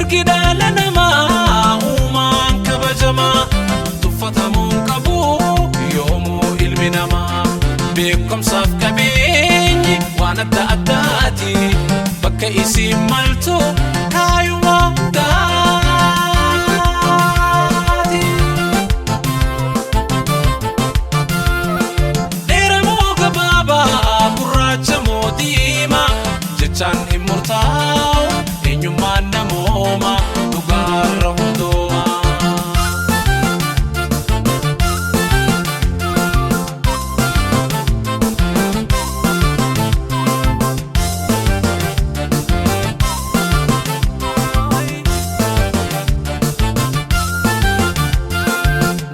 Mirgi dhala namaa uumaan kabajamaa, tuffatamuun qabu yoomuu ilmi namaa. Beekumsaaf qabeenyi waan adda addaati, bakka isiin maltu kaayuma daati. Dheeraa moo gabaabaa, gurraacha moo diimaa, jechaan hin murtaa'u eenyummaan namooma dhugaarra hundooma.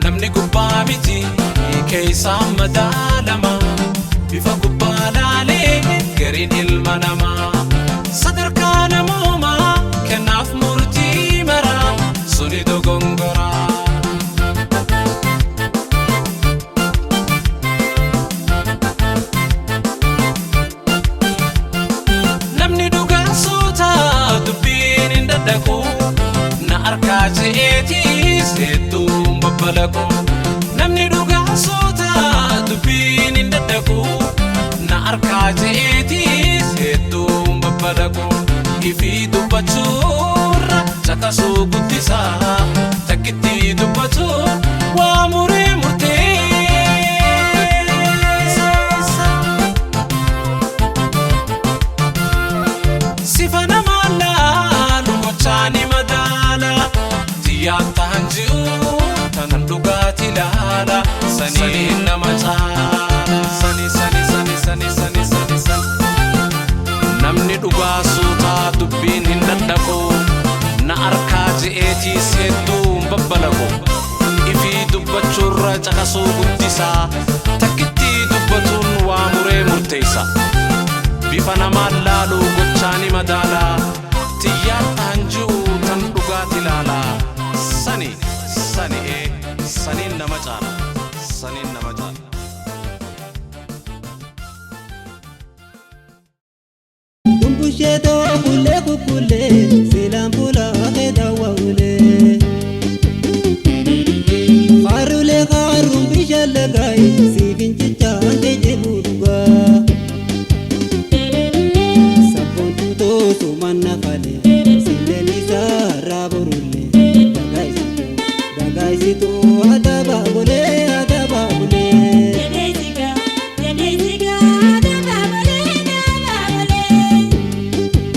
Namni gubbaa miti, keessaan madaalama. Bifa gubbaa laalee gariin ilma namaa sadarkaa namoomaa kennaaf murtii maraa, suni dogongoraa. Namni dhugaan suuta dubbiin hin daddaqu, na arkaa je'eetiis hedduun babbalaqu. Namni dhugaan suuta dubbiin hin daddaqu, na arkaa je'eetiis hedduun babbalaqu. Ifii dubbachuurra caqasuu guddisaa, takkitti dubbatuun waa muree murteessa. Sifa namaa laalu gochaa ni madaala, tiyyaan tahan ji'u tanan dhugaati laala, saniin nama caala. Sani sani sani sani sani sani sani. Namni dhugaa suutaa dubbiin hin daddaqu, na arkaa je'eetiis hedduun babbalaqu. Ifii dubbachuurra caqasuu guddisaa, takkitti dubbatuun waa muree murteessa. Bifa namaan laalu gochaa ni madaalaa, tiyyaan tahan ji'u tan dhugaati ilaalaa. Sani sani ee, saniin nama caala, saniin nama caala. Tumbusheetoo kullee kukkullee silaan fuula kee daawwa'ulee. Haruulee haruun bishaan lagaayi siifin cichaan kee jedhu dhugaa. Sabboontuu toosumaan nafalee silleen isaa raaborullee. Dagaayisituu adabaa bulee adabaa bulee. Jadeesiga, jadeesiga, dabaa bulee, dabaa bulee.